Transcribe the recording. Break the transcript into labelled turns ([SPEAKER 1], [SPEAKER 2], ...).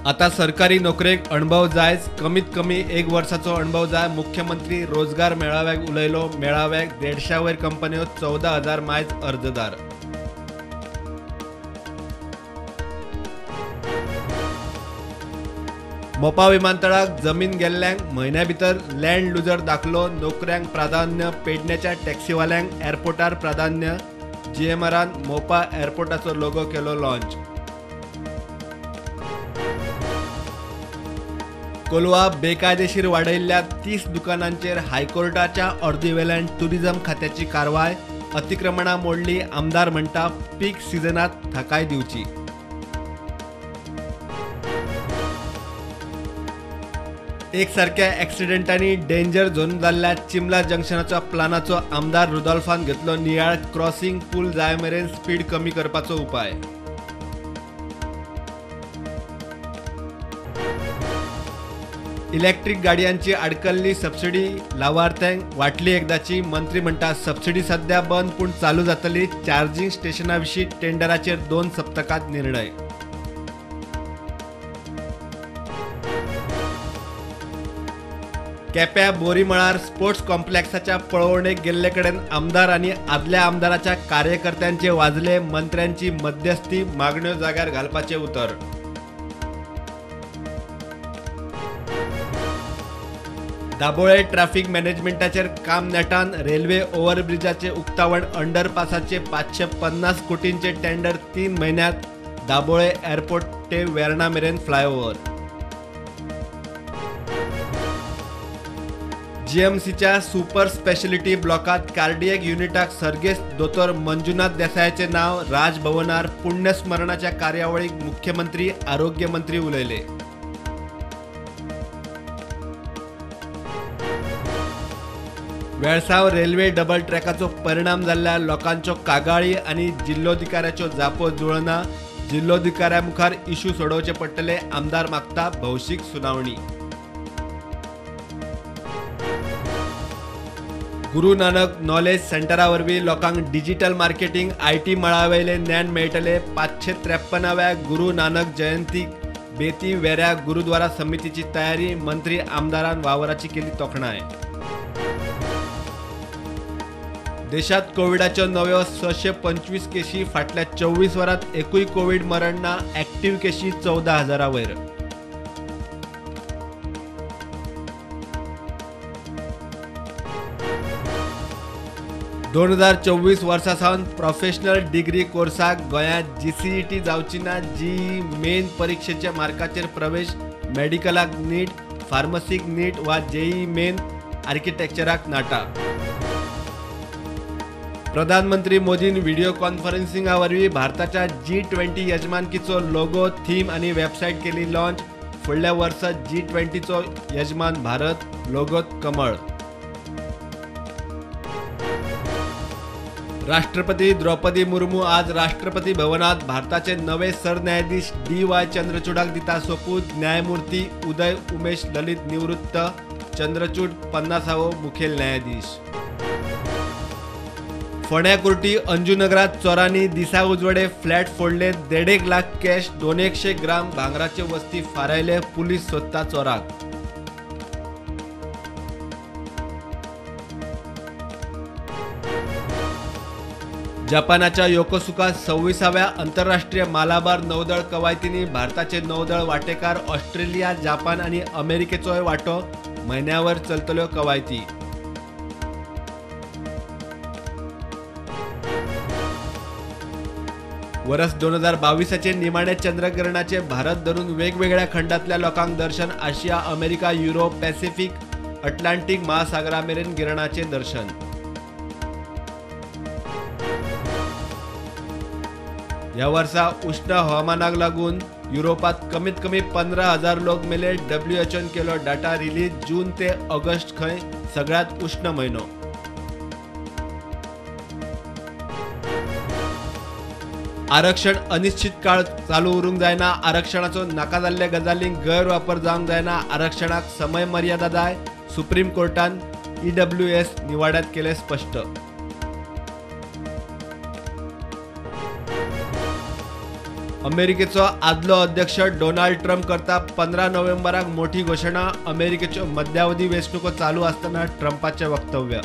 [SPEAKER 1] आता सरकारी नोकरेक अणभव जायच, कमीत कमी 1 वर्साचो अणभव जाय. मुख्यमंत्री रोजगार मेळाव्याक उलयलो. मेळाव्याक 150 वयर कंपन्यो, 14,000 मायज अर्जदार. मोपा विमानतळाक जमीन गेल्ल्यांक म्हयन्या भितर लँड लुजर दाखलो, नोकऱ्यांक प्राधान्य. पेडण्याच्या टॅक्सीवाल्यांक एअरपोर्टार प्राधान्य. जीएमआरान मोपा एअरपोर्टाचो लोगो केलो लॉन्च. कोलवा बेकायदेशीर वाडयल्ल्या 30 दुकानांचेर हायकोर्टाच्या ऑर्दीवेल्यान टुरिझम खात्याची कारवाय. अतिक्रमणां मोडली, आमदार म्हणटा पीक सिजनात थाकाय दिवची. एकसारक्या ॲक्सिडेंटांनी डेंजर झोन जाल्ल्या चिमला जंक्शनाच्या प्लानाचो आमदार रुदोल्फान घेतलो नियाळ. क्रॉसिंग पूल जाय मेरेन स्पीड कमी करपाचो उपाय. इलेक्ट्रीक गाडयांची आडकल्ली सबसिडी लावार्थ्यांक वाटली एकदाची. मंत्री म्हणटा सबसिडी सध्या बंद, पूण चालू जातली. चार्जिंग स्टेशना विशीं टेंडराचेर 2 सप्तकांत निर्णय. केप्या बोरीमळार स्पोर्ट्स कॉम्प्लेक्साच्या पळोवणेक गेल्ले कडेन आमदार आनी आदल्या आमदाराच्या कार्यकर्त्यांचे वाजले. मंत्र्यांची मध्यस्थी, मागण्यो जाग्यार घालपाचें उतर. दाबोळे ट्रॅफिक मॅनेजमेंटाचेर काम नेटान. रेल्वे ओव्हरब्रिजाचे उक्तावण, अंडरपासाचे 550 कोटींचे टेंडर 3 म्हयन्यांत. दाबोळे एअरपोर्ट ते वेर्णा मेरेन फ्लायओव्हर. जीएमसीच्या सुपर स्पेशलिटी ब्लॉकात कार्डियक युनिटाक सर्गेस्त दोतोर मंजुनाथ देसायाचे नाव. राजभवनार पुण्यस्मरणाच्या कार्यावळीक मुख्यमंत्री, आरोग्यमंत्री उलयले. वेळसाव रेल्वे डबल ट्रॅकाचो परिणाम जाल्ल्या लोकांच्यो कागाळी आनी जिल्लोधिकाऱ्याच्यो जापो जुळना. जिल्लोधिकाऱ्या मुखार इश्यू सोडोवचे पडटले. आमदार मागता भौशीक सुनावणी. गुरू नानक नॉलेज सेंटरा वरवीं लोकांक डिजिटल मार्केटिंग, IT मळावेले ज्ञान मेळटले. 553व्या गुरू नानक जयंतीक बेती वेऱ्या गुरुद्वारा समितीची तयारी. मंत्री आमदारान वावराची केली तोखणाय. देशात कोविडाच्यो नव्यो 625 केशी. फाटल्या 24 वरांत एकूय कोविड मरण ना. ॲक्टिव्ह केशी 14,000 वयर. दोन 2024 वर्सा सावन प्रोफेशनल डिग्री कोर्साक गोंयांत जीसीईटी जावची ना. जीई मेन परिक्षेच्या मार्काचेर प्रवेश. मेडिकलाक नीट, फार्मसीक नीट वा जेई मेन, आर्किटेक्चराक नाटा. प्रधानमंत्री मोदीन व्हिडिओ कॉन्फरन्सिंगा वरवीं भारताच्या G20 यजमानकीचो लोगो, थीम आनी वेबसायट केली लॉन्च. फुडल्या वर्सा G20चो यजमान भारत, लोगोत कमळ. राष्ट्रपती द्रौपदी मुर्मू आज राष्ट्रपती भवनात भारताचे नवे सरन्यायाधीश डी.वाय. चंद्रचूडाक दिता सोपूत. न्यायमूर्ती उदय उमेश ललित निवृत्त, चंद्रचूड 50वो मुखेल न्यायाधीश. फोंड्या कुर्टी अंजुनगरात चोरांनी दिसा उजवाडे फ्लॅट फोडले. 1.5 लाख कॅश, 200 ग्राम भांगराच्यो वस्ती फारायले. पुलीस सोदता चोराक. जपानाच्या योकोसुका 26व्या आंतरराष्ट्रीय मालाबार नौदळ कवायतींनी भारताचे नौदळ वाटेकार. ऑस्ट्रेलिया, जपान आनी अमेरिकेचोय वांटो. म्हयन्यावर चलतल्यो कवायती. वर्स 2022 निमाणे चंद्रग्रहणाचे भारत धरून वेगवेगळ्या खंडातल्या लोकांक दर्शन. आशिया, अमेरिका, युरोप, पॅसिफिक, अटलांटिक महासागरामेरेन गिरणाचे दर्शन. ह्या वर्सा उष्ण हवामानाक लागून युरोपात कमीत कमी 15,000 लोक मेले. डब्ल्यूएचओन केलो डाटा रिलीज. जून ते ऑगस्ट खंय सगळ्यात उष्ण म्हयनो. आरक्षण अनिश्चित काळ चालू उरूंक जायना. आरक्षणाचो नाका जाल्ल्या गजालींक गैरवापर जावंक जायना. आरक्षणाक समय मर्यादा जाय. सुप्रीम कोर्टान ईडब्ल्यूएस निवाड्यात केले स्पश्ट. अमेरिकेचो आदलो अध्यक्ष डोनाल्ड ट्रम्प करता 15 नोव्हेंबराक मोठी घोशणा. अमेरिकेच्यो मध्यावधी वेंचणुको चालू आसतना ट्रम्पाचें वक्तव्य.